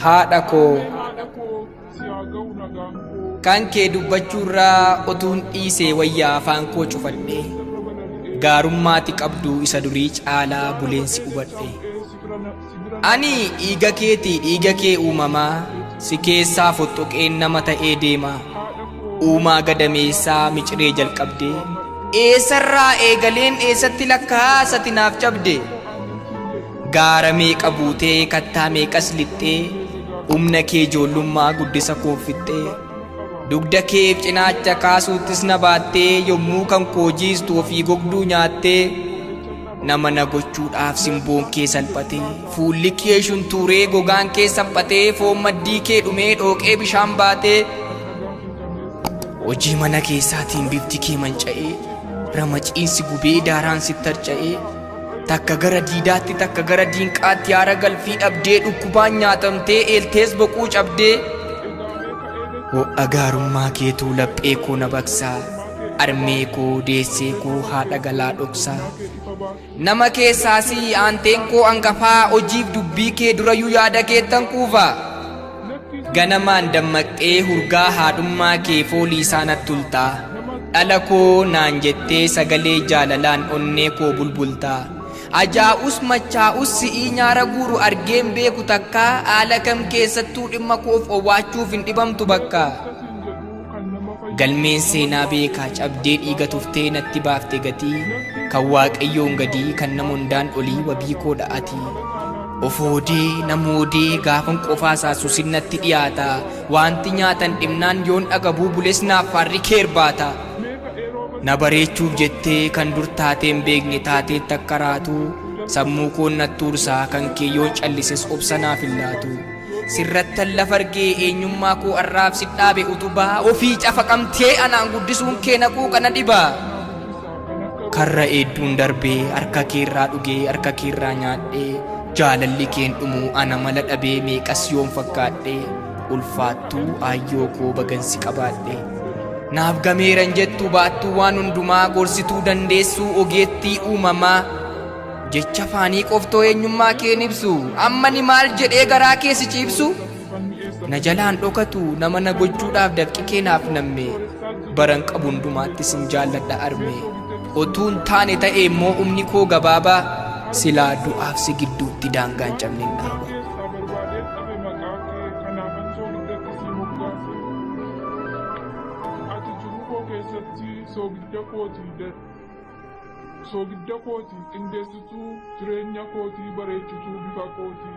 Haadha koo Haadha koo si haa ga'u nagaan koo. Kan kee dubbachuurraa otuun dhiisee wayyaa afaan koo cufadhe. Gaarummaati qabdu isa durii caalaa buleensi hubadhe. Ani dhiiga keetii dhiiga kee uumamaa si keessaa fottoqeen nama ta'ee deema. Uumaa gadameessaa miciree jalqabdee eessarraa eegaleen eessatti lakkaa'aa naaf cabde. Gaara meeqa buutee kattaa meeqas lixxee humna kee ijoollummaa guddisa koo fixxee dugda keef cinaacha kaasuuttis na baattee yommuu kan koo jiistu ofii gogduu nyaattee nama na gochuudhaaf simboon kee salphatee fuulli kee shuntuuree gogaan kee saphatee foon maddii kee dhumee dhooqee bishaan baatee hojii mana keessaatiin bifti kee manca'ee ramaciinsi gubee daaraan sitti harca'ee takka gara diidaatti takka gara diinqaatti haara galfii dhabdee dhukkubaan nyaatamtee eeltees boquu cabdee ho'a gaarummaa keetuu laphee koo na baqsaa armee koo deessee koo haadha galaa dhoksaa nama keessaas aanteen koo hangafaa hojiif dubbii kee durayyuu yaada keettan kuufa ganamaan dammaqxee hurgaa haadhummaa kee foolii isaa natti tultaa dhala koo naan jettee sagalee jaalalaan onnee koo bulbultaa ajaa'us machaa'us si'ii nyaara guuru argeen beeku takkaa haala kam keessattuu dhimma koof owwaachuuf hin dhibamtu bakka galmeen seenaa beekaa cabdee dhiiga tuftee natti baafte gatii kan waaqayyoon gadii kan nama hundaan olii wabii koo dha'atii ofoodee namoodee gaafan qofaa saasusin natti dhiyaata wanti nyaatan dhimnaan yoon dhagabuu bules naaf faarri keer baata na bareechuuf jettee kan dur taateen beekne taatee takka raatu sammuu koon nattuursaa kan kee yoon callises obsa naaf hin laatu sirrattan lafa argee eenyummaa koo arraaf si dhaabe utubaa ofii cafaqamtee anaan guddisuun kee naquu kana dhibaa karra hedduun darbee harka keerraa dhugee harka keerraa nyaadhee jaalalli keen dhumuu ana mala dhabee meeqas yoon fakkaadhee ulfaattuu aayyoo koo bagansi qabaadhe naaf gameeran jettu baattuu waan hundumaa gorsituu dandeessuu ogeettii uumamaa jecha afaanii qoftoo eenyummaa keen ibsu amma ni maal jedhee garaa kee si ciibsu na jalaan dhokatu nama na gochuudhaaf dafqi kee naaf namme baran qabu hundumaatti sin jaalladha arme otuun taane ta'e immoo humni koo gabaabaa silaa du'aaf si gidduutti daangaan cabne hin dhaaba. Keessaa barbaadeen dhabe maqaa kee kanaafan soogidda si moggaase. Ati jiruu koo keessatti soogidda kooti, soogidda kooti, qindeessituu jireenya kootii, bareechituu bifa kooti.